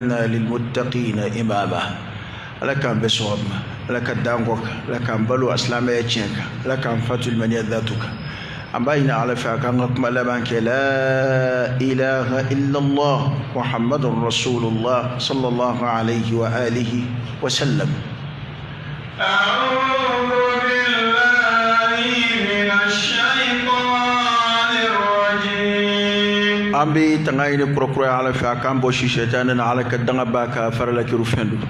Lilmuttaqina imama. Ala k'an bɛɛ sɔn ma, Ala ka dan kɔ kan, Ala k'an balo a silamɛya tiɲɛ kan, Ala k'an fatu limaniya datu kan. An b'a ɲini Ala fɛ a k'an ka kuma laban kɛ la ilaha illallah muhammadun rasulullah sallallahu alayhi wa alihi wa sallam. An bɛ tanga ɲini kurakuraya Ala fɛ a k'an bɔ si sɛtanɛ na. Ala ka danga b'a ka farala kiru fɛn don.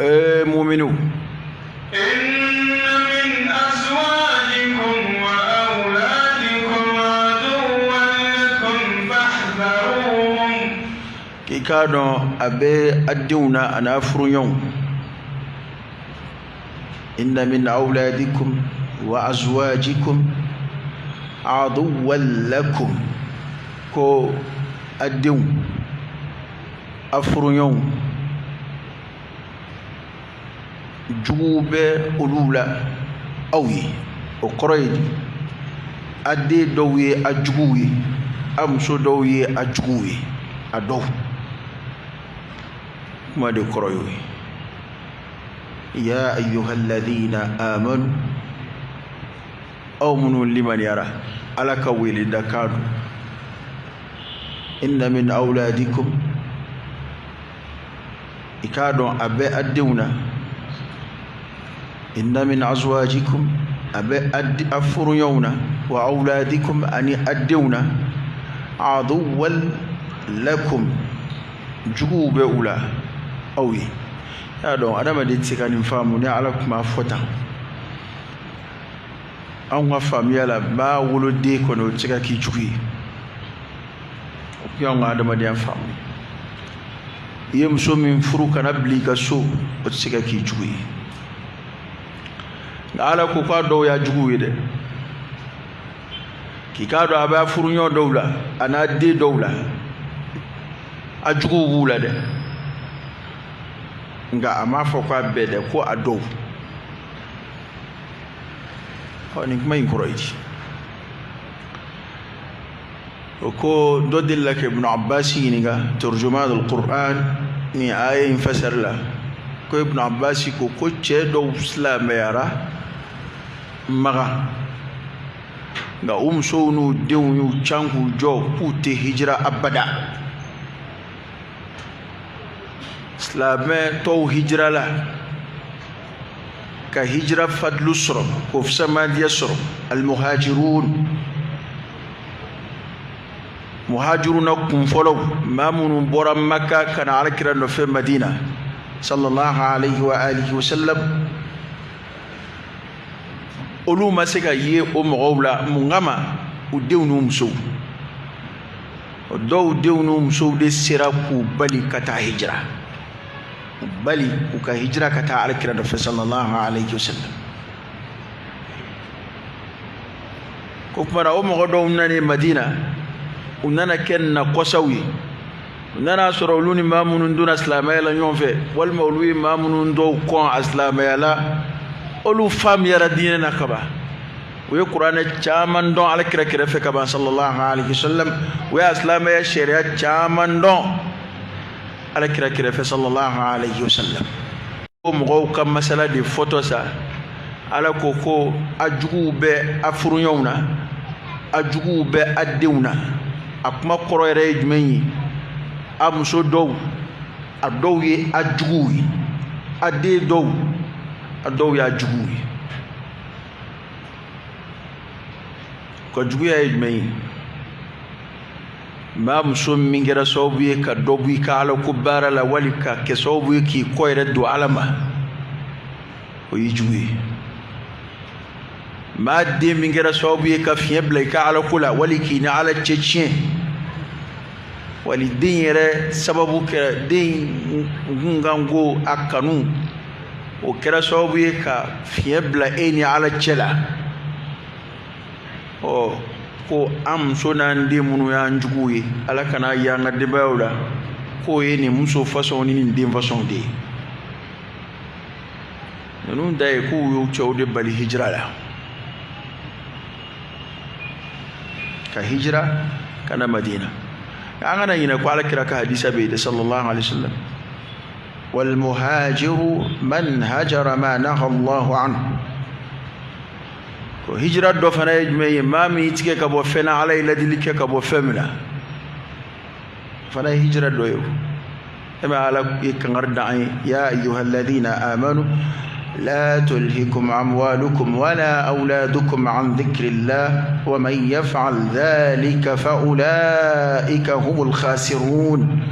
Ee muminu, k'i k'a dɔn a bɛ a denw na a n'a furuɲɔgɔnw. Inna min awladikum wa azwajikum aduwwan lakum, ko a denw, a furuɲɔgɔnw, juguw bɛ olu la aw ye. O kɔrɔ ye di? A den dɔw ye a juguw ye, a muso dɔw ye a juguw ye, a dɔw kuma de kɔrɔ y'o ye. Ya ayyuhalladhina amanu, aw minnu limaniyara, Ala ka weleda kan don. Inna min awladikum, i k'a dɔn a bɛ a denw na. Inna min azwajikum, a bɛ a furuɲɔgɔnw na. Wa awladikum, ani a denw na. Aduwwan lakum, juguw bɛ u la aw ye. Y'a dɔn adamaden tɛ se ka nin faamu ni Ala tun m'a fɔ tan. Anw ka faamuya la, maa woloden kɔni, o tɛ se ka k'i jugu ye. O tun y'anw ka adamadenya faamu. I ye muso min furu ka na bila i ka so, o tɛ se ka k'i jugu ye. Nka Ala ko k'a dɔw y'a juguw ye dɛ. K'i k'a dɔn a b'a furuɲɔgɔn dɔw la, a n'a den dɔw la, a juguw b'u la dɛ. Nka a m'a fɔ k'a bɛɛ dɛ, ko a dɔw. Ɔ, nin kuma in kɔrɔ ye di? O ko dɔ delila ka Ibn Abbas ɲininka, turjuman al-Qur'an, nin aya in fasari la. Ko Ibn Abbas ko ko cɛ dɔw silamɛyara Makan, nka u musow n'u denw y'u can k'u jɔ k'u tɛ hijira abada. Silamɛ tɔw hijira la ka hijira fadlu sɔrɔ, k'o fisamandiya sɔrɔ. Almuhajirun, muhajiruna kun fɔlɔw, maa minnu bɔra Maka ka na Alakira nɔfɛ Madina sallallahu alayhi wa alihi wa sallam, olu ma se ka ye o mɔgɔw la. Mun kama? U denw n'u musow. O dɔw denw n'u musow de sera k'u bali ka taa hijira, u bali u ka hijira ka taa Alakira nɔfɛ sallallahu alayhi wa sallam. Ko kuma na, o mɔgɔ dɔw nana Madina, u nana kɛ nakɔsaw ye. U nana sɔrɔ olu ni maa minnu donna silamɛya la ɲɔgɔn fɛ, walima olu ye maa minnu dɔw kɔn a silamɛya la, olu faamuyara diinɛ na kaban, u ye kuranɛ caman dɔn Ala kira kɛrɛfɛ kaban sallallahu alaihi wasallam, u ye silamɛya sariya caman dɔn Ala kira kɛrɛfɛ sallallahu alaihi wasallam. O mɔgɔw ka masala de fɔtɔ sa, Ala ko ko a juguw bɛ a furuɲɔgɔnw na, a juguw bɛ a denw na. A kuma kɔrɔ yɛrɛ ye jumɛn ye? A muso dɔw, a dɔw ye a juguw ye. A den dɔw, a dɔw y'a juguw ye. Ka juguya ye jumɛn ye? Maa muso min kɛra sababu ye ka dɔ bɔ i ka Ala ko baara la, wali ka kɛ sababu ye k'i kɔ yɛrɛ don Ala ma, o y'i jugu ye. Maa den min kɛra sababu ye ka fiɲɛ bila i ka Ala ko la, wali k'i ni Ala cɛ tiɲɛ, wali den yɛrɛ sababu kɛra den kunkanko a kanu, o kɛra sababu ye ka fiɲɛ bila e ni Ala cɛ la. Ɔ, ko an muso n'an den minnu y'an juguw ye, Ala kana y'an ka denbayaw la, k'o ye nin muso fasɔnw ni nin den fasɔnw de ye. Ninnu da ye k'u y'u cɛw de bali hijira la. Ka hijira ka na Madina. An kana ɲinɛ ko Ala kira ka hadisa bɛ yen dɛ, sallallahu alaihi wasallam. Wal muhajiru man hajara ma naha Allahu anhu. Ko hijira dɔ fana ye jumɛn ye? Maa min y'i tigɛ ka bɔ fɛn na, Ala ye ladili kɛ ka bɔ fɛn min na, fana ye hijira dɔ ye. O e ma Ala ye kangari da an ye: ya ayyuhalladhina amanu la tulhikum amwalukum wala awladukum an dhikrillah wa man yaf'al dhalika fa ulaika humul khasirun.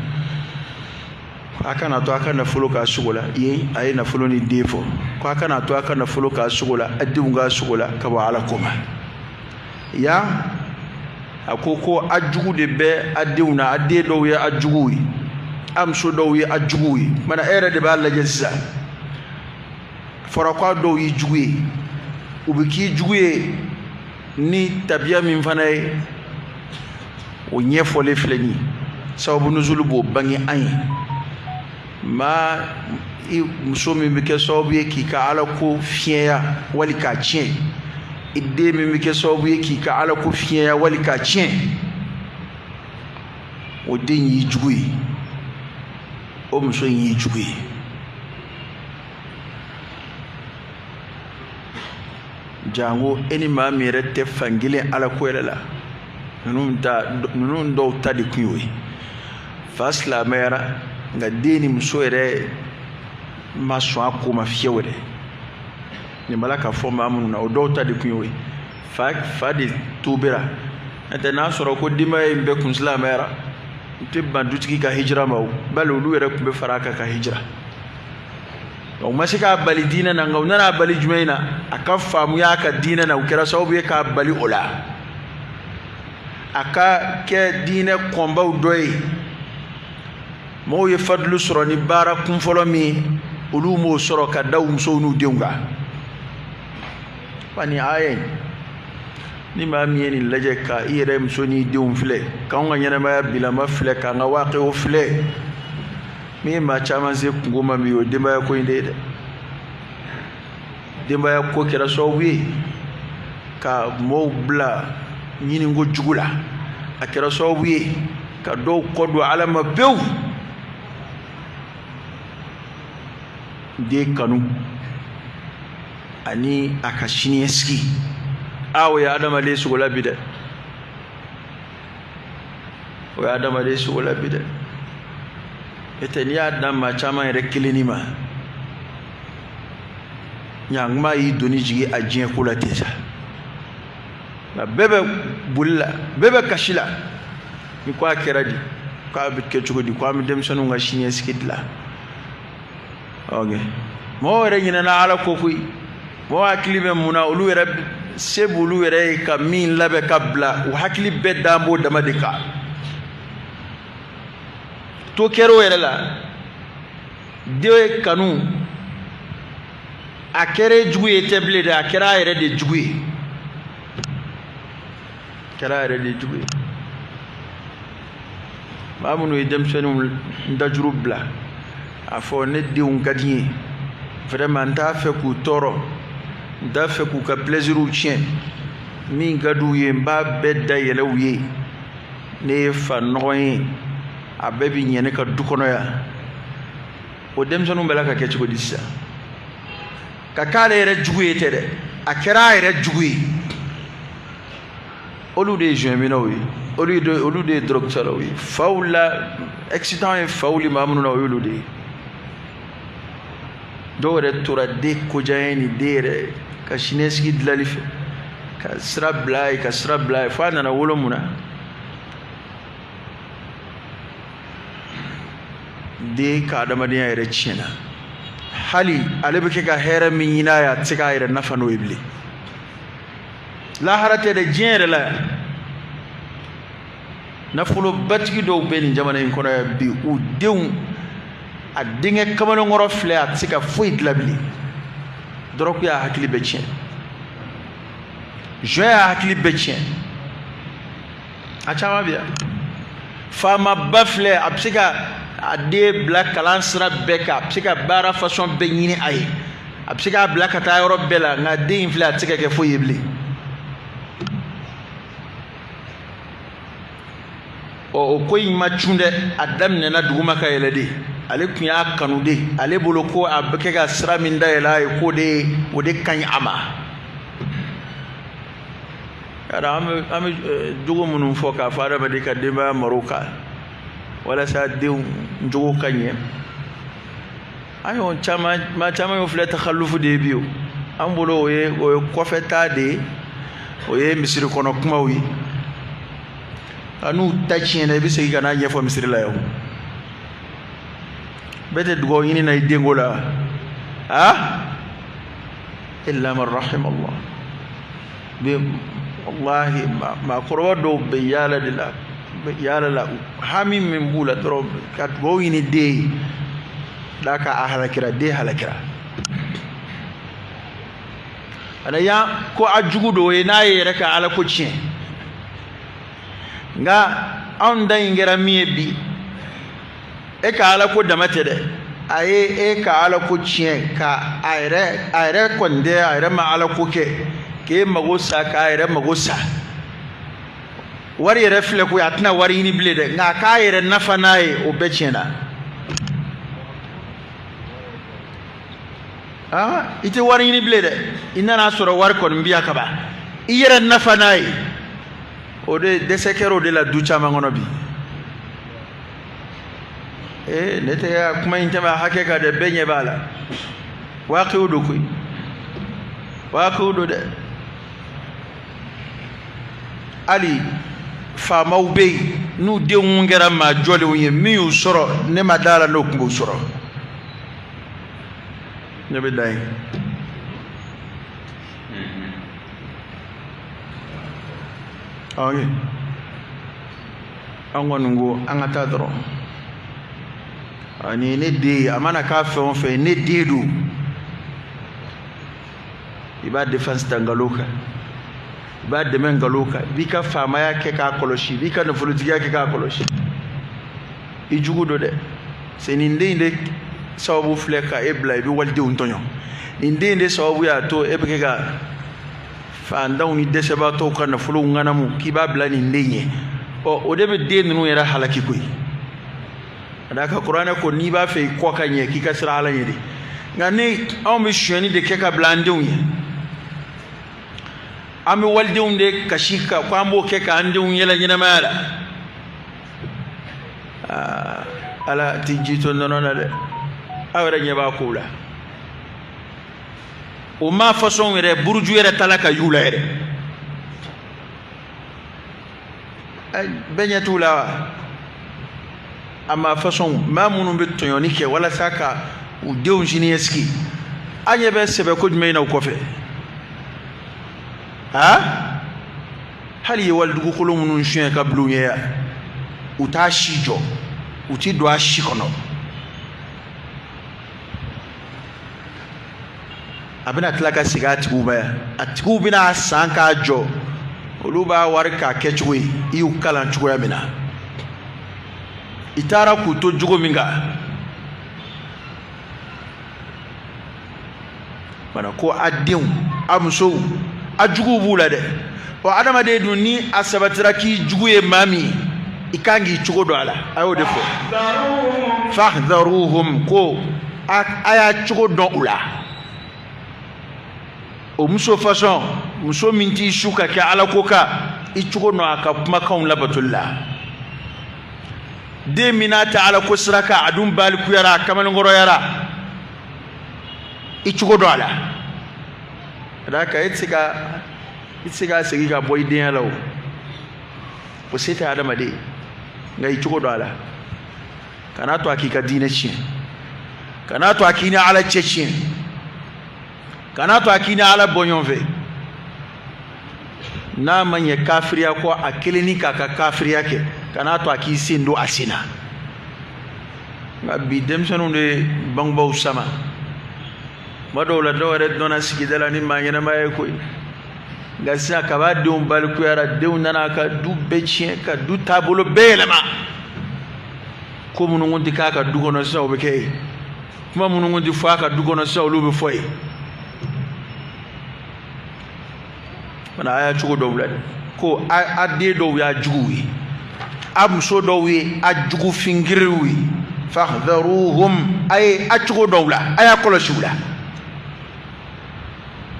A kana to a ka nafolo k'a sogo la. Yen a ye nafolo ni den fɔ, ko a kana to a ka nafolo k'a sogo la, a denw k'a sogo la ka bɔ Ala ko ma. Yan a ko ko a jugu de bɛ a denw na, a den dɔw ye a juguw ye, a muso dɔw ye a juguw ye. Mana e yɛrɛ de b'a lajɛ sisan, fɔra ko a dɔw y'i jugu ye, u bɛ k'i jugu ye ni tabiya min fana ye, o ɲɛfɔlen filɛ nin ye. Sababu nuzulu b'o bange an ye. Maa i muso min bɛ kɛ sababu ye k'i ka Ala ko fiɲɛya wali k'a tiɲɛ, i den min bɛ kɛ sababu ye k'i ka Ala ko fiɲɛya wali k'a tiɲɛ, o den y'i jugu ye, o muso in y'i jugu ye. Jango e ni maa min yɛrɛ tɛ fankelen Ala ko yɛrɛ la, ninnu dɔw ta de kun y'o ye. Fa silamɛyara, nka den ni muso yɛrɛ ma sɔn a ko ma fiyewu dɛ. Nin b'a la ka fɔ maa minnu na, o dɔw ta de kun y'o ye. Fa de tubera, n'o tɛ n'a sɔrɔ ko denbaya in bɛɛ kun silamɛyara, u tɛ ban dutigi ka hijira ma o, bali olu yɛrɛ tun bɛ fara a kan ka hijira. U ma se k'a bali diinɛ na, nka u nana a bali jumɛn na? A ka faamuya a ka diinɛ na, u kɛra sababu ye k'a bali o la, a ka kɛ diinɛ kɔnbaw dɔ ye. Mɔgɔw ye fadulu sɔrɔ ni baara kunfɔlɔ min ye, olu m'o sɔrɔ ka da u musow n'u denw kan. Wa nin aya in, ni maa min ye nin lajɛ ka i yɛrɛ muso n'i denw filɛ, k'anw ka ɲɛnamaya bilama filɛ, k'an ka waaqiw filɛ, min ye maa caman se kunko ma bi, o ye denbaya ko in de ye dɛ. Denbaya ko kɛra sababu ye ka mɔɔw bila ɲininko jugu la, a kɛra sababu ye ka dɔw kɔ don Ala ma pewu. Den kanu ani a ka siniɲɛsigi, a o ye adamaden sogo la bi dɛ, o ye adamaden sogo la bi dɛ. E tɛ n'i y'a dan maa caman yɛrɛ kelenni ma, ɲankuma y'i doni jigin a diɲɛ ko la ten sa. Nka bɛɛ bɛ boli la, bɛɛ bɛ kasi la, ni ko a kɛra di, k'a bɛ kɛ cogo di, ko an bɛ denmisɛnninw ka siniɲɛsigi dilan. Ok, mɔgɔw yɛrɛ ɲinɛna Ala kɔ koyi. Mɔgɔw hakili bɛ mun na? Olu yɛrɛ se b'olu yɛrɛ ye ka min labɛn ka bila, u hakili bɛɛ dan b'o dama de kan. To kɛra o yɛrɛ la, den kanu a kɛra jugu ye tɛ bilen dɛ, a kɛra a yɛrɛ de jugu ye, a kɛra a yɛrɛ de jugu ye. Maa minnu ye denmisɛnninw dajuru bila, a fɔ ne denw ka di n ye vraiment, n t'a fɛ k'u tɔɔrɔ, n t'a fɛ k'u ka plaisirw tiɲɛ, min ka d'u ye n b'a bɛɛ dayɛlɛ u ye, ne ye fa nɔgɔn ye, a bɛɛ bi ɲɛ ne ka du kɔnɔ yan. O denmisɛnninw bɛ la ka kɛ cogo di sisan? Ka k'ale yɛrɛ jugu ye tɛ dɛ, a kɛra a yɛrɛ jugu ye. Olu de ye jointminnaw ye, olu de ye dɔrɔgutalaw ye. Faw la accident ye faw li maa minnu na, o y'olu de ye. Dɔw yɛrɛ tora den kojanya ni den yɛrɛ ka siniɲɛsigi dilali fɛ, ka sira bila a ye, ka sira bila a ye, fo a nana wolo mun na? Den ka adamadenya yɛrɛ tiɲɛna. Hali ale bɛ kɛ ka hɛrɛ min ɲini a ye, a tɛ se k'a yɛrɛ nafa n'o ye bilen. Lahara tɛ dɛ, diɲɛ yɛrɛ la yan, nafolobatigi dɔw bɛ nin jamana in kɔnɔ yan bi, u denw, a denkɛ kamalenkɔrɔ filɛ, a tɛ se ka foyi dilan bilen. Dɔrɔgu y'a hakili bɛɛ tiɲɛ, joint y'a hakili bɛɛ tiɲɛ. A caman bɛ yan. Faamaba filɛ, a bɛ se ka a den bila kalan sira bɛɛ kan, a bɛ se ka baara façon bɛɛ ɲini a ye, a bɛ se k'a bila ka taa yɔrɔ bɛɛ la, nka den in filɛ, a tɛ se ka kɛ foyi ye bilen. Ɔ, o ko in ma cun dɛ, a daminɛna duguma ka yɛlɛ de. Ale tun y'a kanu de, ale bolo ko a bɛ kɛ ka sira min dayɛlɛ a ye, k'o de o de ka ɲi a ma. Yara an bɛ jogo minnu fɔ k'a fɔ adamaden ka denbaya maro kan walasa denw jogo ka ɲɛ, an y'o caman, maa caman y'o filɛ takhalufu de ye bi. O an bolo, o ye kɔfɛtaa de ye, o ye misiri kɔnɔ kumaw ye. Nka n'u ta tiɲɛna, i bɛ segin ka n'a ɲɛfɔ misiri la yan. Bɛɛ tɛ dugawu ɲini na i denko la, ah, illa man rahim Allah. Bɛ wallahi, maakɔrɔba dɔw bɛ yaala de la, bɛ yaala la, hami min b'u la dɔrɔn ka dugawu ɲini den ye d'a ka a halakira, den halakira. Ana yan ko a jugu dɔ ye n'a ye yɛrɛ ka Ala ko tiɲɛ. Nka anw da in kɛra min ye bi, e ka Ala ko dama tɛ dɛ, a ye e ka Ala ko tiɲɛ ka a yɛrɛ kɔni tɛ, a yɛrɛ ma Ala ko kɛ k'e mago sa, k'a yɛrɛ mago sa. Wari yɛrɛ filɛ koyi, a tɛna wari ɲini bilen dɛ, nka a k'a yɛrɛ nafa n'a ye, o bɛɛ tiɲɛna. Aa, i tɛ wari ɲini bilen dɛ, i nana sɔrɔ wari kɔni bi yan kaban, i yɛrɛ nafa n'a ye, o de dɛsɛ kɛra o de la du caman kɔnɔ bi. Ee, ne tɛ kuma in tɛmɛ a hakɛ kan dɛ, bɛɛ ɲɛ b'a la, waaqiw don koyi, waaqiw don dɛ. Hali faamaw bɛ yen, n'u denw kɛra maa jɔlenw ye, min y'u sɔrɔ, ne ma da la n'o tun b'u sɔrɔ. Ne bɛ dan yen. Ok, an kɔni ko an ka taa dɔrɔn. Ani ne den ye, a mana k'a fɛn o fɛn, ne den don, i b'a défense ta nkalon kan, i b'a dɛmɛ nkalon kan, i b'i ka faamaya kɛ k'a kɔlɔsi, i b'i ka nafolotigiya kɛ k'a kɔlɔsi. I jugu don dɛ, c'est nin den in de sababu filɛ ka e bila i bɛ walidenw tɔɲɔ. Nin den in de sababu y'a to e bɛ kɛ ka fantanw ni dɛsɛbaatɔw ka nafolow ŋanamu k'i b'a bila nin den ye. Ɔ, o de bɛ den ninnu yɛrɛ halaki koyi. Ka d'a kan kuranɛ ko n'i b'a fɛ i kɔ ka ɲɛ, k'i ka siran Ala ɲɛ de. Nka ni anw bɛ sonyɛni de kɛ ka bila an denw ye, an bɛ walidenw de kasi ka ko an b'o kɛ k'an denw yɛlɛ ɲɛnamaya la. Aa, Ala ti ji to nɔnɔ na dɛ, aw yɛrɛ ɲɛ b'a kow la. O maa fasɔn yɛrɛ buruju yɛrɛ tala ka y'u la yɛrɛ, bɛɛ ɲɛ t'u la wa? A maa fasɔn maa minnu bɛ tɔɲɔni kɛ walasa ka u denw siniɲɛsigi, an ɲɛ bɛ sɛbɛ ko jumɛn na u kɔfɛ? Ha, hali ye walidugukolo minnu suɲɛ ka bila u ɲɛ yan, u t'a si jɔ, u ti don a si kɔnɔ. A bɛna tila ka segin a tigiw ma yan, a tigiw bɛna san k'a jɔ, olu b'a wari k'a kɛ cogo ye. I y'u kalan cogoya min na, i taara k'u to jogo min kan bana ko a denw, a musow, a juguw b'u la dɛ. Ɔ, adamaden dun, ni a sabatira k'i jugu ye maa min ye, i kan k'i cogo dɔn a la. A y'o de fɔ, fahdharuhum, ko a y'a cogo dɔn u la. O muso fasɔn, muso min t'i su ka kɛ Ala ko kan, i cogo dɔn a ka kumakanw labatoli la. Den min n'a tɛ Ala ko sira kan, a dun balikuyara, a kamalenkɔrɔyara, i cogo dɔn a la. Ka d'a kan e tɛ se ka segin ka bɔ i denya la, o o se tɛ adamaden. Nka i cogo dɔn a la, kan'a to a k'i ka diinɛ tiɲɛ, kan'a to a k'i ni Ala cɛ tiɲɛ, kan'a to a k'i ni Ala bɔ ɲɔgɔn fɛ. N'a ma ɲɛ kafiriya kɔ, a kelen ni k'a ka kafiriya kɛ, kan'a to a k'i sen don a sen na. Nka bi denmisɛnninw de bangebaaw sama. Tuma dɔw la, dɔw yɛrɛ dɔnna sigida la ni maa ɲɛnama ye koyi. Nka sisan, kaba denw balikuyara, denw nana ka du bɛɛ tiɲɛ, ka du taabolo bɛɛ yɛlɛma. Ko minnu kun tɛ k'a ka du kɔnɔ, sisan o bɛ kɛ yen. Kuma minnu kun tɛ fɔ a ka du kɔnɔ, sisan olu bɛ fɔ yen. Fana a y'a cogo dɔw la dɛ, ko a den dɔw y'a juguw ye. A muso dɔw ye a jugu fingiriw ye. Fahdharuhum, a ye a cogo dɔw la, a y'a kɔlɔsi u la.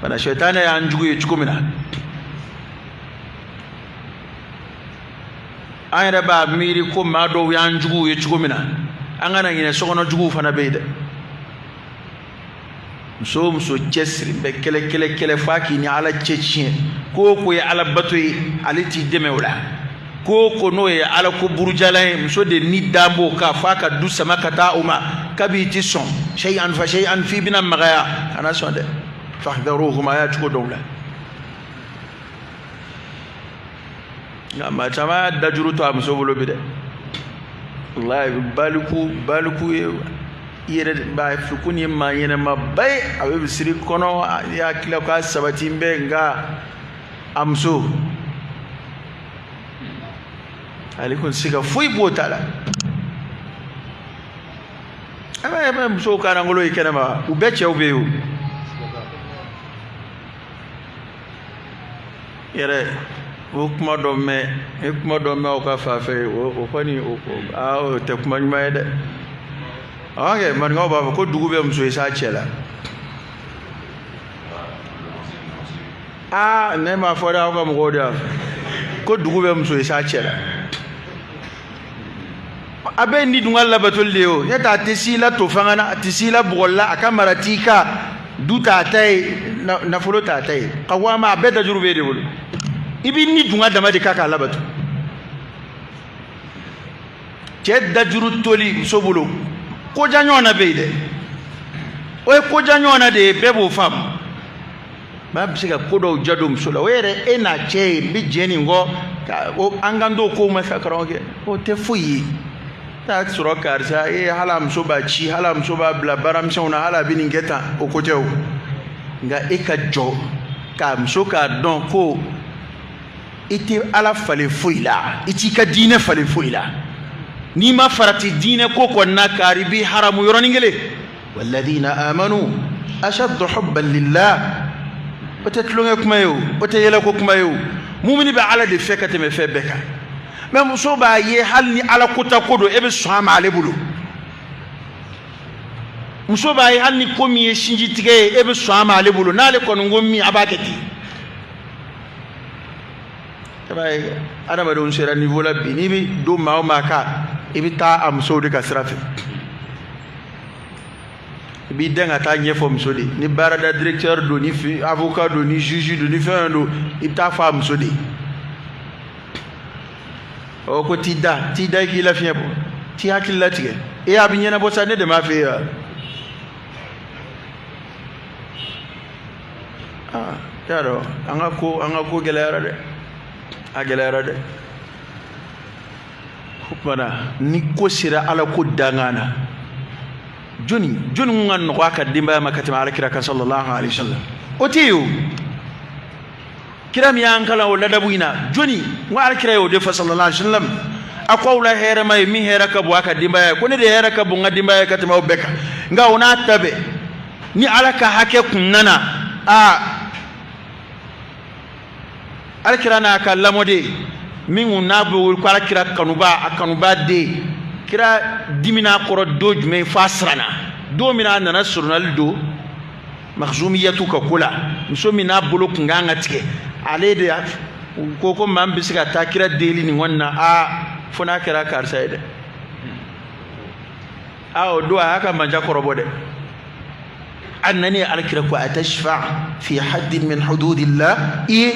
Bana sɛtanɛ y'an jugu ye cogo min na, an yɛrɛ b'a miiri ko maa dɔw y'an juguw ye cogo min na, an kana ɲinɛ sokɔnɔ juguw fana bɛ yen dɛ. Muso o muso cɛsiri bɛ kɛlɛ kɛlɛ kɛlɛ f'a k'i ni Ala cɛ tiɲɛ, ko o ko ye Ala bato ye, ale t'i dɛmɛ o la. Ko o ko n'o ye Ala ko burujalan ye, muso de ni dan b'o kan f'a ka du sama ka taa o ma. Kabi i ti sɔn shay'an fa shay'an f'i bɛna magaya, kana sɔn dɛ. Fahdharuhum, a y'a cogo dɔw la. Nka maa caman y'a dajuru to a muso bolo bi dɛ. Walayi, baliku baliku ye i yɛrɛ b'a fɔ ko nin ye maa ɲɛnɛmaba ye, a bɛ misiri kɔnɔ, a y'a tila k'a sabati bɛ, nka a muso ale kɔni tɛ se ka foyi b'o ta la. A bɛ musow ka lankolon ye kɛnɛma, u bɛɛ cɛw bɛ yen o. Yɛrɛ o kuma dɔ mɛn, e kuma dɔ mɛn aw ka fan fɛ, o kɔni o aa o tɛ kuma ɲuman ye dɛ. Awɔ kɛ, maninkaw b'a fɔ ko dugu bɛ muso ye s'a cɛ la. Aa, ne m'a fɔ dɛ, aw ka mɔgɔw de y'a fɔ ko dugu bɛ muso ye s'a cɛ la. A bɛɛ ni dun ka labatoli de ye o. N'o tɛ a tɛ s'i la to fanga na, a tɛ s'i la bugɔli la, a ka mara t'i kan, du t'a ta ye, nafolo t'a ta ye, ka waama a bɛɛ dajuru b'e de bolo. I b'i ni dun ka dama de k'a k'a labato. Cɛ dajuru toli muso bolo, koja ɲɔgɔn na bɛ yen dɛ, o ye koja ɲɔgɔn na de ye, bɛɛ b'o faamu. Maa bɛ se ka ko dɔw ja don muso la, o yɛrɛ e n'a cɛ ye, n bɛ jɛ nin kɔ, ka an kan t'o kow ma sa karamɔgɔkɛ, o tɛ foyi ye. T'a sɔrɔ karisa e hali a muso b'a ci, hali a muso b'a bila baaramisɛnw na, hali a bɛ nin kɛ tan, o ko tɛ o. Nka e ka jɔ k'a muso k'a dɔn ko i tɛ Ala falen foyi la, i t'i ka diinɛ falen foyi la. N'i ma farati diinɛ ko kɔni na, kari b'i haramu yɔrɔnin kelen. Walladhina amanu ashaddu hubban lillah, o tɛ tulonkɛ kuma ye o, o tɛ yɛlɛko kuma ye o. Mumini bɛ Ala de fɛ ka tɛmɛ fɛn bɛɛ kan. Mɛ muso b'a ye hali ni Ala kota ko don, e bɛ sɔn a ma ale bolo. Muso b'a ye hali ni ko min ye sinji tigɛ ye, e bɛ sɔn a ma ale bolo. N'ale kɔni ko min, a b'a kɛ ten. I b'a ye adamadenw sera niveau la bi, n'i bɛ don maa o maa kan, i bɛ taa a musow de ka sira fɛ. I b'i dɛn ka taa ɲɛfɔ muso de ye. Ni baarada directeur don, ni avocat don, ni juge don, ni fɛn don, i bɛ taa fɔ a muso de ye. Ɔ ko t'i da, t'i da i k'i lafiɲɛ bɔ, t'i hakili latigɛ. E a bɛ ɲɛnabɔ sa, ne de m'a f'e ye wa? Aa, y'a dɔn an ka ko gɛlɛyara dɛ, a gɛlɛyara dɛ. O tuma na ni ko sera Ala ko dangan na, jɔni jɔni kun ka nɔgɔ a ka denbaya ma ka tɛmɛ Ala kira kan sallallahu alaihi wasallam? O tɛ yen o. Kira min y'an kalan o ladabu in na, jɔni n ko Ala kira y'o de fɔ sallallahu alaihi wasallam. A ko aw la hɛrɛma ye min hɛrɛ ka bon a ka denbaya ye, ko ne de hɛrɛ ka bon n ka denbaya ye ka tɛmɛ aw bɛɛ kan. Nka o n'a ta bɛɛ, ni Ala ka hakɛ kun nana, aa, Ala kira n'a ka lamɔden min kun n'a bɛ wele ko Ala kira kanuba, a kanuba den, kira dimina a kɔrɔ don jumɛn f'a siranna? Don min a nana surunali don Makhzumiyatu ka ko la, muso min n'a bolo kun kan ka tigɛ, ale de ko ko maa min bɛ se ka taa kira deli nin kɔni na, aa, fo n'a kɛra karisa ye dɛ. Aa, o don a y'a ka manja kɔrɔbɔ dɛ. A nani Ala kira ko atashfa fi haddin min hududillah, i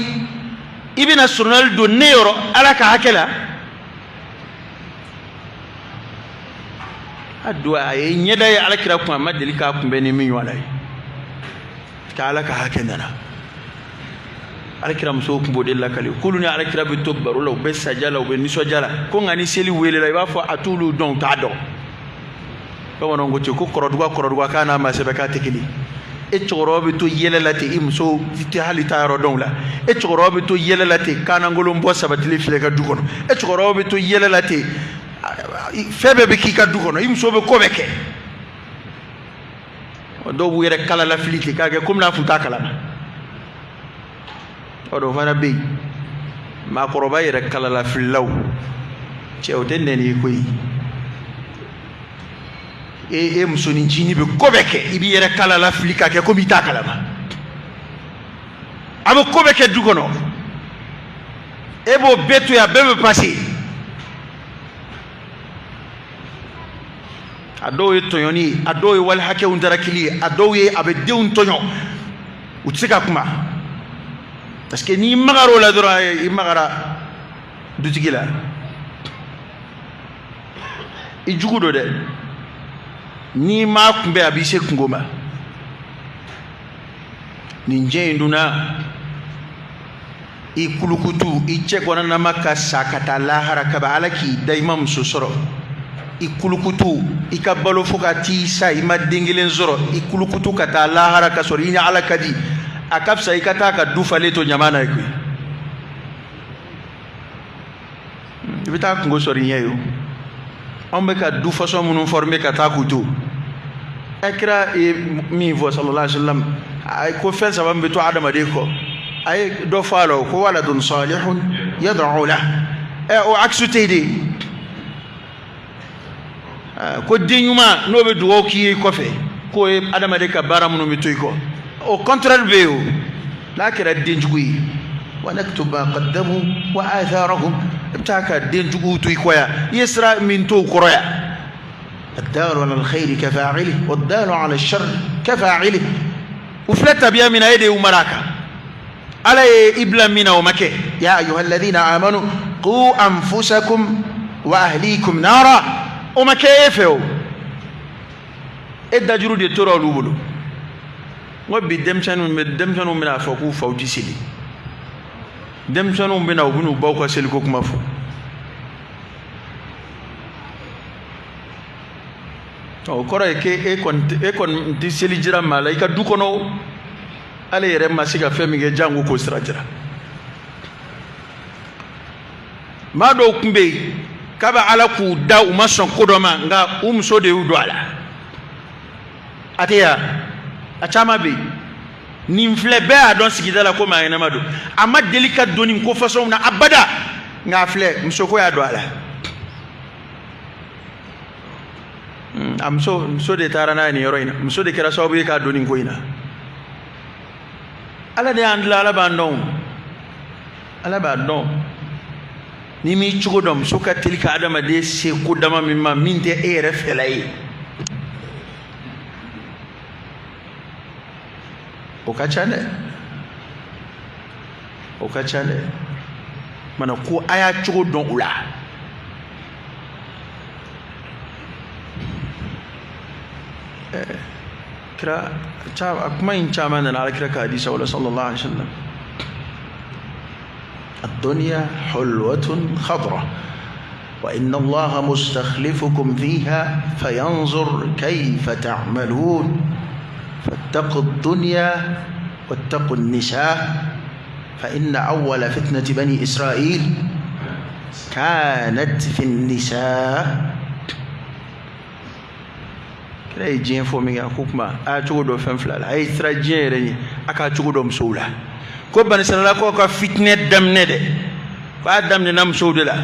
i bɛna surunali don ne yɔrɔ Ala ka hakɛ la. A don a ye ɲɛda ye Ala kira kun, a ma deli k'a kunbɛn ni min ɲɔgɔn ye, ka Ala ka hakɛ nana. Ala kira musow tun b'o de lakali k'olu ni Ala kira bɛ to baro la, u bɛ saja la, u bɛ nisɔndiya la, ko nka ni seli welela, i b'a fɔ a t'olu dɔn, u t'a dɔn. Bamananw ko ten ko kɔrɔduga kɔrɔduga k'a n'a ma sɛbɛn k'a tɛ kelen. E cɛkɔrɔba bɛ to yɛlɛ la ten, i muso tɛ hali taa yɔrɔ dɔn la. E cɛkɔrɔba bɛ to yɛlɛ la ten, kanankolon bɔ sabatili filɛ ka du kɔnɔ. E cɛkɔrɔba bɛ to yɛlɛ la ten, fɛn bɛɛ bɛ k'i ka du kɔnɔ, i muso bɛ ko bɛɛ kɛ. Dɔw b'u yɛrɛ kala lafili ten k'a kɛ komi n'a f'u t'a kalama. O dɔ fana bɛ yen, maakɔrɔba yɛrɛ kala lafililaw. Cɛ, o tɛ nɛni ye koyi. E musonin ncinin bɛ ko bɛɛ kɛ, i b'i yɛrɛ kala la fili k'a kɛ komi i t'a kalama. A bɛ ko bɛɛ kɛ du kɔnɔ, e b'o bɛɛ to yen, a bɛɛ bɛ passer. A dɔw ye tɔɲɔni ye, a dɔw ye wali hakɛw darakili ye, a dɔw ye a bɛ denw tɔɲɔ, u tɛ se ka kuma, parce que n'i magara o la dɔrɔn, i magara dutigi la, i jugu don dɛ. N'i m'a kunbɛn, a b'i se kungo ma. Nin diɲɛ in dunna, i kulukutu, i cɛ kɔnɔnama ka sa ka taa lahara kaba, Ala k'i da i ma muso sɔrɔ, i kulukutu, i ka balo fo ka t'i sa, i ma den kelen sɔrɔ, i kulukutu ka taa lahara ka sɔrɔ i ni Ala ka di, a ka fisa i ka taa ka du falen to ɲama na ye koyi. I bɛ taa kungo sɔrɔ i ɲɛ ye. O anw bɛ ka du façon minnu former ka taa k'u to, ɛ, kira ye min fɔ, sallallahu alaihi wa sallam, a ye ko fɛn saba min bɛ to adamaden kɔ, a ye dɔ fɔ a la, o ko waladun salihun yad'u lah. Ɛ, o axe tɛ yen de ko den ɲuman n'o bɛ dugawu k'i ye kɔfɛ, k'o ye adamaden ka baara minnu bɛ to i kɔ. Au contraire bɛ yen, o n'a kɛra den jugu ye, wa naktub ma qaddamu wa atharahum, i bɛ taa ka den juguw to i kɔ yan, i ye sira min to u kɔrɔ yan. الدال على الخير كفاعله والدال على الشر كفاعله. U filɛ tabiya min na, e de y'u mara a kan. Ala ye i bila min na, o ma kɛ. Ya ayuha alladhina amanu qu anfusakum wa ahlikum nara, o ma kɛ e fɛ. O e dajuru de tora olu bolo. N ko bi denmisɛnninw bɛna fɔ k'u faw ti seli. Denmisɛnninw bɛna, u bɛn'u baw ka seliko kuma fɔ. O kɔrɔ ye k'e kɔni, e kɔni tɛ seli jira maa la i ka du kɔnɔ. Ale yɛrɛ ma se ka fɛn min kɛ, jango k'o sira jira. Maa dɔw tun bɛ yen, k'a bɛ Ala k'u da, u ma sɔn ko dɔ ma, nka u muso de y'u don a la. A tɛ yan, a caman bɛ yen. Nin filɛ, bɛɛ y'a dɔn sigida la ko maa ɲɛnama don, a ma deli ka don nin ko façon na abada, nka a filɛ, musoko y'a don a la. A muso de taara n'a ye nin yɔrɔ in na. Muso de kɛra sababu ye k'a don nin ko in na. Ala de y'an dilan, Ala b'an dɔn, Ala b'a dɔn. N'i m'i cogo dɔn, muso ka teli ka adamaden se ko dama min ma, min tɛ e yɛrɛ fɛla ye, o ka ca dɛ, o ka ca dɛ. Mana ko a y'a cogo dɔn o la. Kira a kuma in caman nana Ala kira ka hadisa la, sallallahu alaihi wasallam: الدنيا حلوة خضرة وإن الله مستخلفكم فيها فينظر كيف تعملون فاتقوا الدنيا واتقوا النساء فإن أول فتنة بني إسرائيل كانت في النساء. Kira ye diɲɛ fɔ min kɛ, a ko kuma a y'a cogo dɔn fɛn fila la, a ye siran diɲɛ yɛrɛ ɲɛ, a k'a cogo dɔn musow la. Ko banisiralakaw ka fitinɛ daminɛ dɛ, k'a daminɛna musow de la.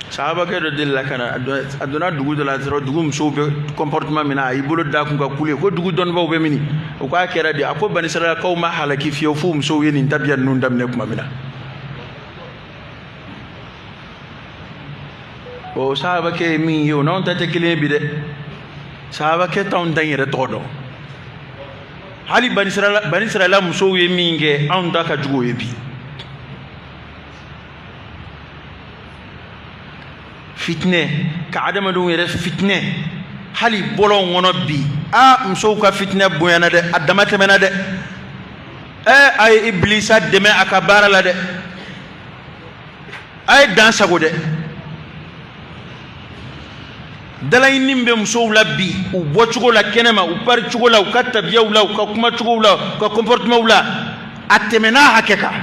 Sahabakɛ dɔ delila ka na, a donna dugu dɔ la dɔrɔn, dugu musow bɛ comportement min na, a y'i bolo da kun ka kule ko dugu dɔnnibaw bɛ mini? O k'a kɛra di? A ko banisiralakaw ma halaki fiyewu f'u musow ye nin tabiya ninnu daminɛ tuma min na. O sahabakɛ ye min ye, o n'anw ta tɛ kelen ye bi dɛ. Sahabakɛ t'anw ta in yɛrɛ tɔgɔ dɔn. Hali banisirala musow ye min kɛ, anw ta ka jugu o ye bi. Fitinɛ ka adamadenw yɛrɛ fitinɛ hali bɔlɔnw kɔnɔ bi. A musow ka fitinɛ bonyana dɛ, a dama tɛmɛna dɛ. Ɛ, a ye Ibilisa dɛmɛ a ka baara la dɛ, a ye dan sago dɛ. Dalaɲini bɛ musow la bi, u bɔcogo la kɛnɛma, u paricogo la, u ka tabiyaw la, u ka kumacogow la, u ka comportementw la, a tɛmɛna hakɛ kan.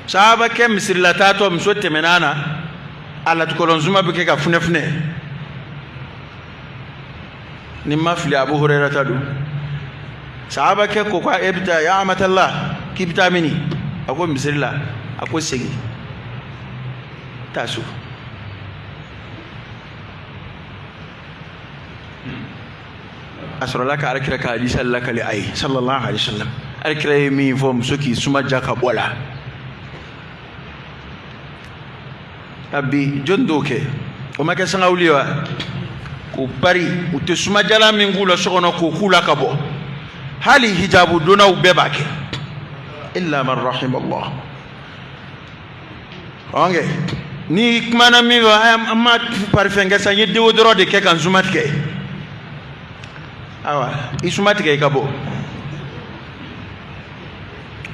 Sahabakɛ misirila taatɔ, muso tɛmɛna na, a latikɔlɔnsuma bɛ kɛ ka funɛfunɛ. Ni ma fili, Abu Hurairata don. Sahabakɛ ko ko e bɛ taa ya amatala, k'i bɛ taa mini? A ko misiri la. A ko segin, taa so. A sɔrɔla ka alakira ka hadisa lakali a ye sallallahu alaihi wasallam. Alakira ye min fɔ, muso k'i suma ja ka bɔ la. A bi jɔn t'o kɛ? O ma kɛ sangawuli ye wa? K'u pari, u tɛ sumajala min k'u la so kɔnɔ, k'o k'u la ka bɔ. Hali hijabu donnaw bɛɛ b'a kɛ, illa man rahimallah. Ɔnkɛ ni kumana min fɔ, an ma parifɛn kɛ sa, n ye déodorant de kɛ ka n suma tigɛ. Ayiwa, i suma tigɛ i ka bɔ.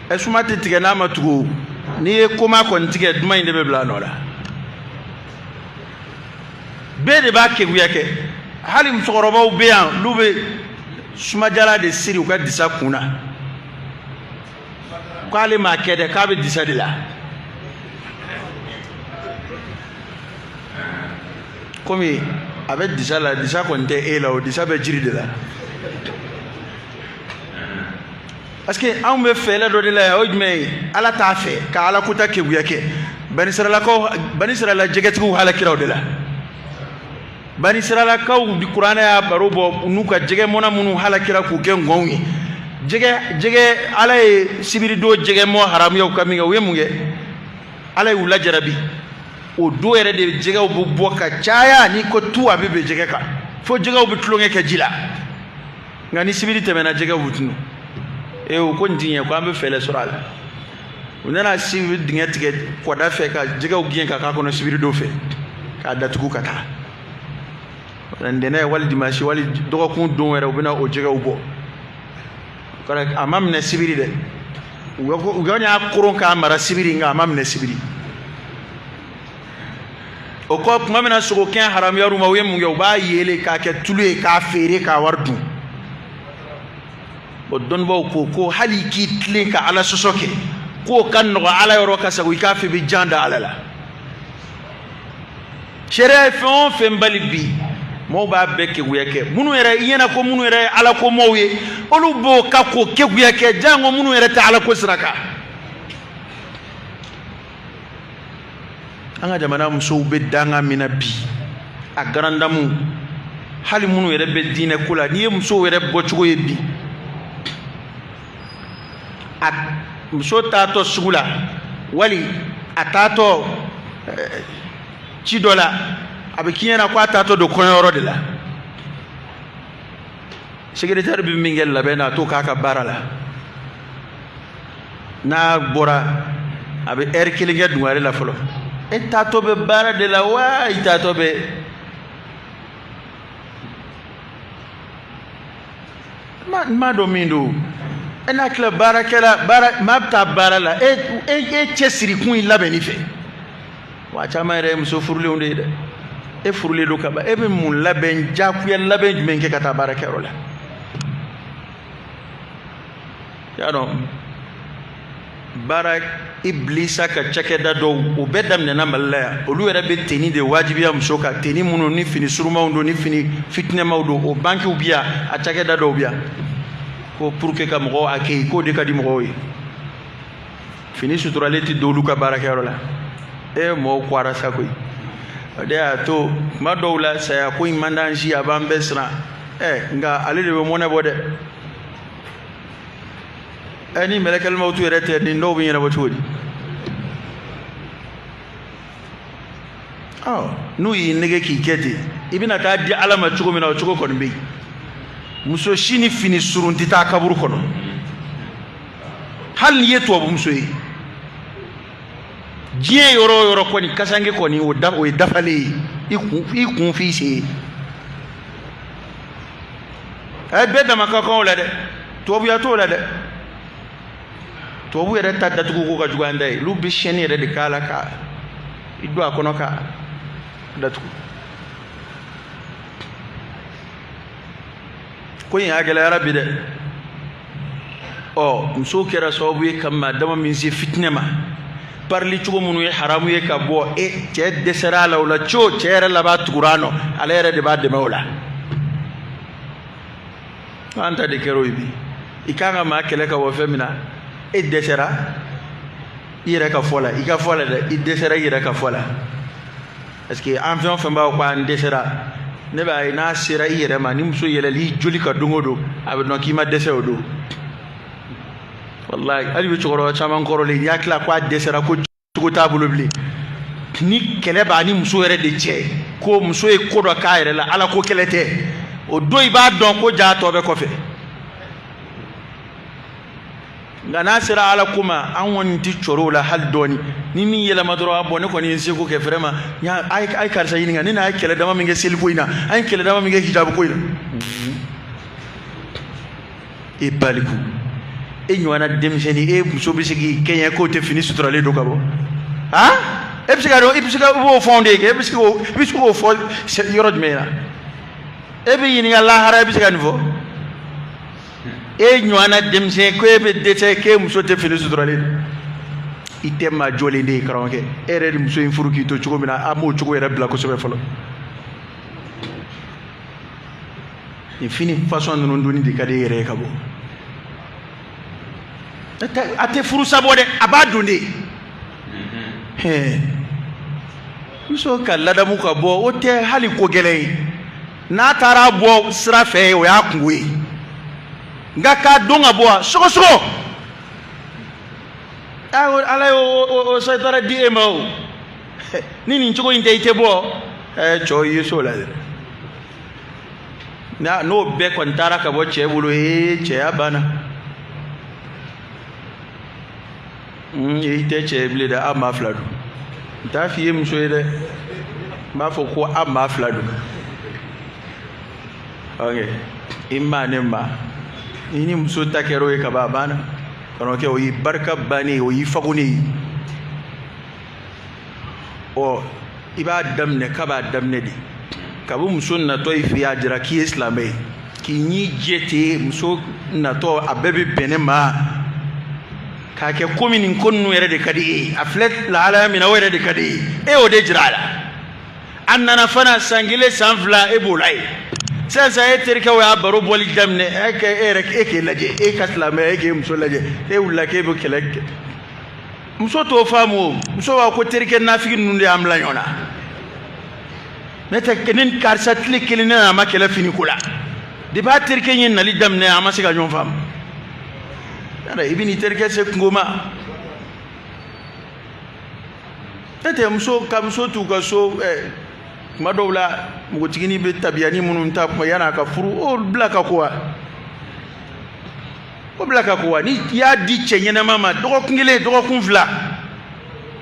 Ɛ, suma tɛ tigɛ n'a ma tugu. N'i ye koma kɔni tigɛ, duman in de bɛ bila a nɔ la. Bɛɛ de b'a keguya kɛ. Hali musokɔrɔbaw bɛ yan, olu bɛ sumajala de siri u ka disa kun na, k'ale m'a kɛ dɛ, k'a bɛ disa de la. Komi a bɛ disa la, disa kɔni tɛ e la, o disa bɛ jiri de la. Parce que anw bɛ fɛɛrɛ dɔ de la yan, o ye jumɛn ye? Ala t'a fɛ ka ala kota keguya kɛ. Banisiralakaw, banisirala jɛgɛtigiw halakira o de la. Banisiralakaw, kuranɛ y'a baro bɔ n'u ka jɛgɛ mɔna minnu halakira k'u kɛ ŋɔnw ye. Jɛgɛ jɛgɛ, ala ye sibiridon jɛgɛ mɔ haramuya u ka min kɛ, u ye mun kɛ? Ala y'u lajarabi. O don yɛrɛ de jɛgɛw bɛ bɔ ka caya, n'i ko tu, a bɛ bɛn jɛgɛ kan, fo jɛgɛw bɛ tulonkɛ kɛ ji la. Nka ni sibiri tɛmɛna, jɛgɛw bɛ tunu. Ee, o ko nin ti ɲɛ, ko an bɛ fɛɛrɛ sɔrɔ a la. U nana sibiri dingɛ tigɛ kɔda fɛ ka jɛgɛw gɛn ka k'a kɔnɔ sibiridon fɛ, k'a datugu ka taa. Ntɛnɛn wali dimansi wali dɔgɔkun don wɛrɛ, u bɛna o jɛgɛw bɔ. A ma minɛ sibiri dɛ, u kɔni y'a koron k'a mara sibiri, nka a ma minɛ sibiri. O kɔ, tuma min na sogokɛn haramuyar'u ma, u ye mun kɛ? U b'a yeele k'a kɛ tulu ye k'a feere k'a wari dun. O dɔnnibaw ko ko hali k'i tilen ka ala sɔsɔ kɛ, k'o ka nɔgɔ ala yɔrɔ ka sago i k'a fɔ i bɛ jan da ala la. Sariya ye fɛn o fɛn bali bi, mɔgɔw b'a bɛɛ keguya kɛ. Minnu yɛrɛ i ɲɛna ko minnu yɛrɛ ye ala ko mɔgɔw ye, olu b'o ka k'o keguya kɛ, janko minnu yɛrɛ tɛ ala ko sira kan. An ka jamana musow bɛ danga min na bi, a garandamu, hali minnu yɛrɛ bɛ diinɛ ko la, n'i ye musow yɛrɛ bɔcogo ye bi, a muso taatɔ sugu la wali a taatɔ ci dɔ la, a bɛ k'i ɲɛna ko a taatɔ don kɔɲɔyɔrɔ de la. Secrétaire bɛ min kɛ labɛn na, a t'o k'a ka baara la. N'a bɔra, a bɛ ɛri kelen kɛ dungare la fɔlɔ. E taatɔ bɛ baara de la wa i taatɔ bɛ n m'a dɔn min don. E n'a tila baarakɛla baara, maa bɛ taa baara la, e e e cɛsiri kun i labɛnni fɛ. Wa caman yɛrɛ ye muso furulenw de ye dɛ. E furulen don ka ban, e bɛ mun labɛn, jagoya labɛn jumɛn kɛ ka taa baarakɛyɔrɔ la? Y'a dɔn, baara ibilisa ka cakɛda dɔw, o bɛɛ daminɛna Mali la yan. Olu yɛrɛ bɛ tenue de wajibiya muso kan, tenue minnu ni fini surumanw don, ni fini fitinɛmaw don. O bankiw bi yan, a cakɛda dɔw bi yan, ko pour que ka mɔgɔw accueillir, k'o de ka di mɔgɔw ye. Fini suturalen tɛ don olu ka baarakɛyɔrɔ la. E, mɔgɔw kwara sa koyi. O de y'a to tuma dɔw la, saya ko in man d'an si, a b'an bɛɛ siran. Ɛ, nka ale de bɛ mɔnɛ bɔ dɛ. Ɛ, ni mɛlɛkɛli mawutu yɛrɛ tɛ, nin dɔw bɛ ɲɛnabɔ cogo di? Ɔ, n'u y'i nege k'i kɛ ten, i bɛna taa di ala ma cogo min na, o cogo kɔni bɛ yen. Muso si ni fini surun tɛ taa kaburu kɔnɔ, hali n'i ye tubabu muso ye. Diɲɛ yɔrɔ o yɔrɔ kɔni, kasange kɔni, o da, o ye dafalen ye, i kun f'i sen ye. A bɛɛ dama ka kan o la dɛ, tubabuya t'o la dɛ. Tubabu yɛrɛ ta datugu ko ka jugu an ta ye. Olu bɛ chaîne yɛrɛ de k'a la ka i don a kɔnɔ ka datugu. Ko in a gɛlɛyara bi dɛ. Ɔ, musow kɛra sababu ye ka maa dama min se fitinɛ ma, parili cogo minnu ye haramu ye ka bɔ, e cɛ dɛsɛra a la o la co, cɛ yɛrɛ laban tugura a nɔ, ale yɛrɛ de b'a dɛmɛ o la. An ta de kɛra o ye bi. I kan ka maa kɛlɛ ka bɔ fɛn min na, e dɛsɛra i yɛrɛ ka fɔ la. I ka fɔ la dɛ, i dɛsɛra i yɛrɛ ka fɔ la, parce que an fɛn o fɛn b'a fɔ ko an dɛsɛra, ne b'a ye n'a sera i yɛrɛ ma, ni muso yɛlɛl'i joli kan don o don, a bɛ dɔn k'i ma dɛsɛ o don. Walayi, hali bi cɛkɔrɔba caman kɔrɔlen, n'i y'a tila ko a dɛsɛra, ko cogo t'a bolo bilen, ni kɛlɛ b'a ni muso yɛrɛ de cɛ, ko muso ye ko dɔ k'a yɛrɛ la, ala ko kɛlɛ tɛ, o don i b'a dɔn ko jaa tɔ bɛ kɔfɛ. Nka n'a sera ala ko ma, an kɔni tɛ cɔrɔ o la hali dɔɔni. Ni min yɛlɛma dɔrɔn, a bɔn, ne kɔni ye n seko kɛ vraiment. A ye karisa ɲininka, ne n'a ye kɛlɛ dama min kɛ seliko in na, an ye kɛlɛ dama min kɛ hijabu ko in na. E baliku, e ɲɔgɔnna denmisɛnnin, e muso bɛ se k'i kɛɲɛ k'o tɛ fini suturalen don ka bɔ? Han, e bɛ se ka dɔn, e bɛ se ka, i b'o fɔ anw de ye kɛ, e bɛ se k'o, i bɛ se k'o fɔ yɔrɔ jumɛn na? E bɛ ɲininka lahara, e bɛ se ka nin fɔ? E ɲɔgɔnna denmisɛn, ko e bɛ dɛsɛ k'e muso tɛ fini suturalen don? I tɛ maa jɔlen de ye, karamɔgɔkɛ. E yɛrɛ de muso in furu k'i to cogo min na, an b'o cogo yɛrɛ bila kosɛbɛ fɔlɔ. Nin fini fasɔn ninnu donni de ka di e yɛrɛ ye ka bɔ. A tɛ furusa bɔ dɛ, a b'a don de. Muso ka ladamu ka bɔ, o tɛ hali ko gɛlɛn ye. N'a taara bɔ sira fɛ, o y'a kungo ye, nka k'a don ka bɔ sɔgɔsɔgɔ, ala ye o sayitara di e ma. O ni nin cogo in tɛ, i tɛ bɔ. Cɛw ye so la dɛ. N'o bɛɛ kɔni taara ka bɔ cɛ bolo, ee, cɛya banna. I tɛ cɛ ye bilen dɛ, a maa fila don. N t'a f'i ye muso ye dɛ, n b'a fɔ ko a maa fila don. Ok, i ma ne ma, i ni muso ta kɛra o ye ka ban, a banna. Karamɔgɔkɛ, o y'i barika bannen ye, o y'i fagonnen ye. Ɔ, i b'a daminɛ kab'a daminɛ de, kabi muso natɔ i fɛ yen, a jira k'i ye silamɛ ye, k'i ɲi jɛ ten. Muso natɔ, a bɛɛ bɛ bɛn ne ma, k'a kɛ komi nin ko ninnu yɛrɛ de ka di e ye. A filɛ lahalaya min na, o yɛrɛ de ka di e ye, e y'o de jira a la. A nana fana san kelen, san fila, e b'o la yen. Sisan sisan, e terikɛw y'a baro bɔli daminɛ, e k'e yɛrɛ, e k'e lajɛ, e ka silamɛya, e k'e muso lajɛ, e wulila k'e bɛ kɛlɛ kɛ. Muso t'o faamu. O muso b'a ko terikɛ nafigi ninnu de y'an bila ɲɔgɔn na. Ne tɛ ne karisa tile kelen ne n'a ma kɛlɛ fini ko la. Depuis a terikɛ ye nali daminɛ, an ma se ka ɲɔgɔn faamu. Yala i bɛ n'i terikɛ se kungo ma? Ne tɛ muso ka muso t'u ka so. Kuma dɔw la, npogotiginin bɛ tabiyani minnu ta kuma yan'a ka furu, o bila ka ko wa, o bila ka ko wa. Ni i y'a di cɛ ɲɛnama ma, dɔgɔkun kelen, dɔgɔkun fila,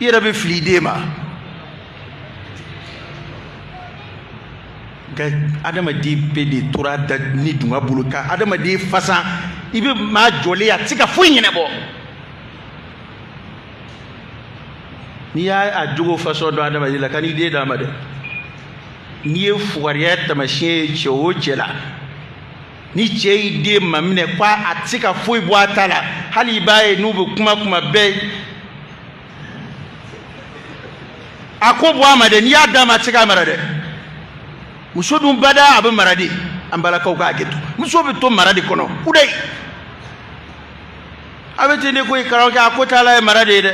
i yɛrɛ bɛ fili i den ma. Nka adamaden bɛɛ de tora da ni dunga bolo ka adamaden fasan. I bɛ maa jɔlen, a tɛ se ka foyi ɲɛnabɔ. N'i y'a a jogo fasɔn dɔn adamaden la, ka n'i den d'a ma dɛ. N'i ye fugariya taamasiyɛn ye cɛ o cɛ la, ni cɛ y'i den maminɛ ko a tɛ se ka foyi bɔ a ta la, hali i b'a ye n'u bɛ kuma kuma bɛɛ, a ko bɔ a ma dɛ. N'i y'a d'a ma, a tɛ se k'a mara dɛ. Muso dun bada, a bɛ mara de. An balakaw k'a hakɛ to, muso bɛ to mara de kɔnɔ kudayi. A bɛ ten de koyi, karamɔgɔkɛ. A ko t'a la ye mara de ye dɛ.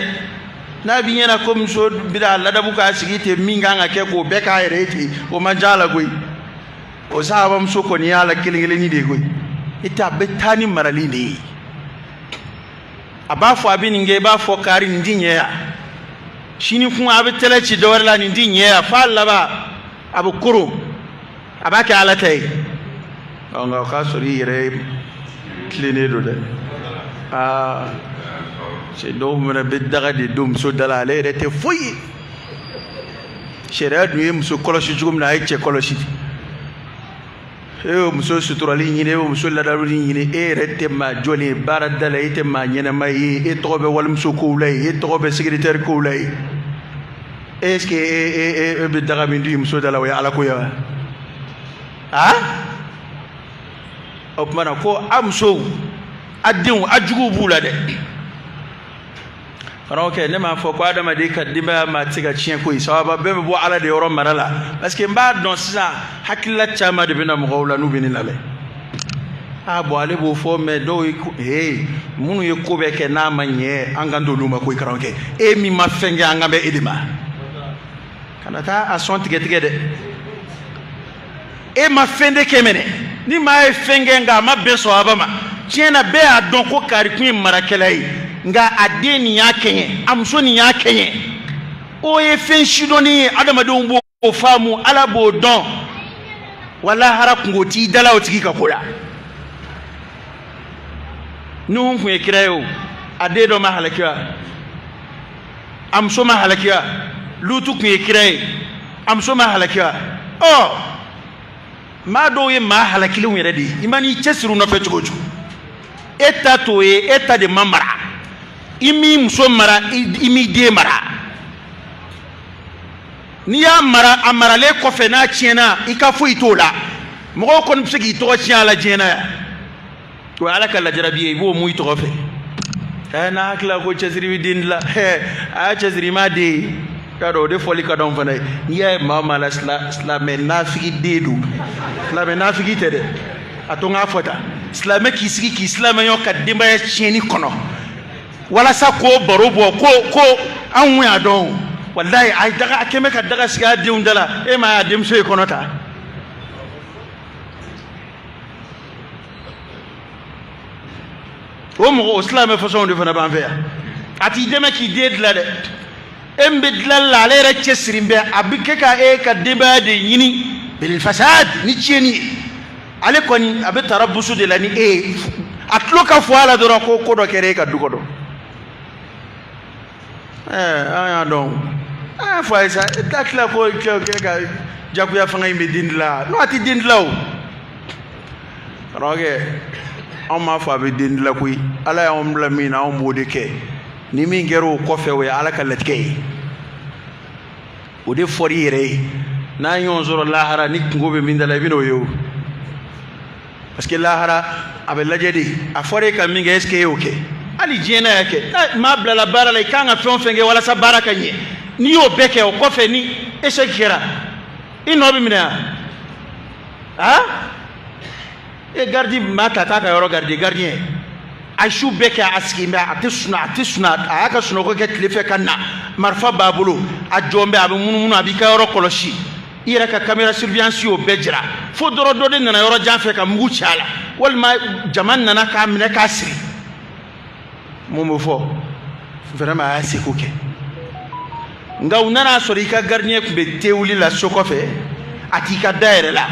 N'a b'i ɲɛna ko muso bɛna a ladamu k'a sigi ten, min kan ka kɛ k'o bɛɛ k'a yɛrɛ ye ten, o man ca a la koyi. O sahabamuso kɔni y'a la kelen kelenni de ye koyi. I tɛ, a bɛ taa ni marali de ye. A b'a fɔ a bɛ nin kɛ, i b'a fɔ kari nin ti ɲɛ yan, sini kun a bɛ tɛlɛ ci dɔ wɛrɛ la, nin ti ɲɛ yan, f'a laban a bɛ koron, a b'a kɛ ala ta ye. Ɔ, nka o k'a sɔrɔ i yɛrɛ tilennen don dɛ. Aa, cɛ dɔw fana bɛ daga de don muso da la, ale yɛrɛ tɛ foyi ye. Sariya dun ye muso kɔlɔsi cogo min na, a ye cɛ kɔlɔsi. E y'o muso suturali ɲini, e y'o muso ladamuli ɲini, e yɛrɛ tɛ maa jɔlen ye baara da la, e tɛ maa ɲɛnama ye, e tɔgɔ bɛ walimuso kow la yen, e tɔgɔ bɛ secrétaire kow la yen. Est ce que e bɛ daga min dun muso da la, o ye ala ko ye wa? A o tuma na ko a musow, a denw, a juguw b'u la dɛ. Karamɔgɔkɛ, ne m'a fɔ ko adamaden ka denbaya maa tɛ se ka tiɲɛ koyi. Sababa bɛɛ bɛ bɔ ala de yɔrɔ mara la, parce que n b'a dɔn sisan hakilila caman de bɛ na mɔgɔw la n'u bɛ ne lamɛn. A bon, ale b'o fɔ, mais dɔw ye he minnu ye ko bɛɛ kɛ n'a ma ɲɛ, an kan t'olu ma koyi. Karamɔgɔkɛ, e min ma fɛn kɛ, an kan bɛ e de ma. Kana taa a sɔn tigɛ tigɛ dɛ. E ma fɛn de kɛ mɛnɛ. Ni maa ye fɛn kɛ nka a ma bɛn sɔwaba ma, tiɲɛ na, bɛɛ y'a dɔn ko kari kun ye marakɛla ye, nka a den nin y'a kɛɲɛ, a muso nin y'a kɛɲɛ, o ye fɛn sidɔnni ye. Adamadenw b'o faamu, Ala b'o dɔn. Wa lahara kunko t'i dala o tigi ka ko la. Nuhu kun ye kira ye, o a den dɔ ma halaki wa? A muso ma halaki wa? Lutu kun ye kira ye, a muso ma halaki wa? Ɔ, maa dɔw ye maa halakilenw yɛrɛ de ye. I man'i cɛsiri u nɔfɛ cogo o cogo, e ta t'o ye. E ta de ma mara. I m'i muso mara, i m'i den mara. N'i y'a mara, a maralen kɔfɛ, n'a tiɲɛna, i ka foyi t'o la. Mɔgɔw kɔni bɛ se k'i tɔgɔ tiɲɛ a la diɲɛ na yan. O ye Ala ka lajarabi ye, i b'o mun i tɔgɔ fɛ. Ɛ, n'a hakili la ko cɛsiri bɛ den dilan, ɛ, a y'a cɛsiri, i m'a den ye. Y'a dɔn, o de fɔli ka d'anw fana ye. N'i y'a ye maa o maa la, silamɛ nafigi den don. Silamɛ nafigi tɛ dɛ, a to n k'a fɔ tan. Silamɛ k'i sigi k'i silamɛɲɔ ka denbaya tiɲɛni kɔnɔ walasa k'o baro bɔ ko anw y'a dɔn, walayi, a ye daga, a kɛn bɛ ka daga sigi a denw da la. E ma y'a denmuso ye kɔnɔ ta. O mɔgɔ, o silamɛ fasɔnw de fana b'an fɛ yan. A t'i dɛmɛ k'i den dilan dɛ. E min bɛ dilanli la, ale yɛrɛ cɛsiri bɛ, a bɛ kɛ ka e ka denbaya de ɲini bilifasad ni tiɲɛni ye. Ale kɔni, a bɛ tarabusu de la ni e ye. A tulo ka fɔ a la dɔrɔn ko ko dɔ kɛra e ka du kɔnɔ. Ɛɛ, an y'a dɔn, an y'a fɔ a ye sa. E t'a tila ko kɛ ka jagoya fanga in bɛ den dilan. N'o, a tɛ den dilan o. Karamɔgɔkɛ, anw m'a fɔ a bɛ den dilan koyi. Ala y'anw bila min na, anw b'o de kɛ. Ni min kɛra o kɔfɛ, o ye Ala ka latigɛ ye. O de fɔra i yɛrɛ ye. N'an ɲɔgɔn sɔrɔ lahara, ni kunko bɛ min da la, i bɛ n'o ye o. Parce que lahara, a bɛ lajɛ de. A fɔra e ka min kɛ, est ce que e y'o kɛ? Hali diɲɛ na y'a kɛ, maa bilala baara la, i kan ka fɛn o fɛn kɛ walasa baara ka ɲɛ, n'i y'o bɛɛ kɛ, o kɔfɛ ni échec kɛra, i nɔ bɛ minɛ wa? Ah, e garidi maa ta t'a ka yɔrɔ garidi, gardien a su bɛɛ kɛ a sigi bɛ, a tɛ sunɔ, a tɛ sunɔ, a y'a ka sunɔgɔ kɛ tile fɛ ka na, marifa b'a bolo, a jɔn bɛ, a bɛ munumunu, a b'i ka yɔrɔ kɔlɔsi. I yɛrɛ ka caméra surveillance y'o bɛɛ jira. Fo dɔrɔn dɔ de nana yɔrɔ jan fɛ ka mugu ci a la, walima jama nana k'a minɛ k'a siri. Mun bɛ fɔ? Vraiment, a y'a seko kɛ. Nka u nana sɔrɔ i ka gardien tun bɛ tewuli la so kɔfɛ, a t'i ka da yɛrɛ la,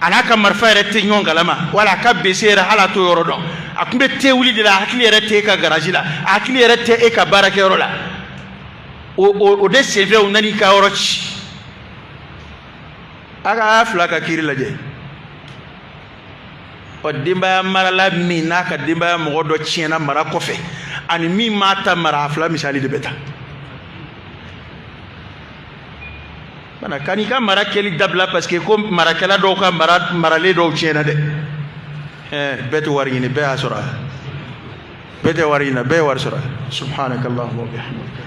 a n'a ka marifa yɛrɛ tɛ ɲɔgɔn kalama, wala a ka bese yɛrɛ, hali a t'o yɔrɔ dɔn. A tun bɛ tewuli de la, a hakili yɛrɛ tɛ e ka garaji la, a hakili yɛrɛ tɛ e ka baarakɛyɔrɔ la. O de senfɛ, u nan'i ka yɔrɔ ci. A ka fila ka kiiri lajɛ. Ɔ, denbaya marala min n'a ka denbaya mɔgɔ dɔ tiɲɛna mara kɔfɛ, ani min m'a ta mara, a fila misali de bɛ ta. Bana kan'i ka mara kɛli dabila parce que ko marakɛla dɔw ka mara maralen dɔw tiɲɛna dɛ. Ɛɛ, bɛɛ tɛ wari ɲini, bɛɛ y'a sɔrɔ. Bɛɛ tɛ wari ɲini, bɛɛ ye wari sɔrɔ. Subhanakallahumma wa bihamdika.